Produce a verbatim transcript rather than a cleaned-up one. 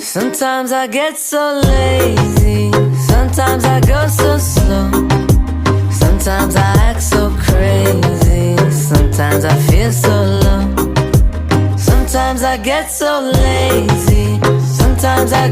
Sometimes I get so lazy, sometimes I go so slow. Sometimes I act so crazy, sometimes I feel so low. Sometimes I get so lazy, sometimes I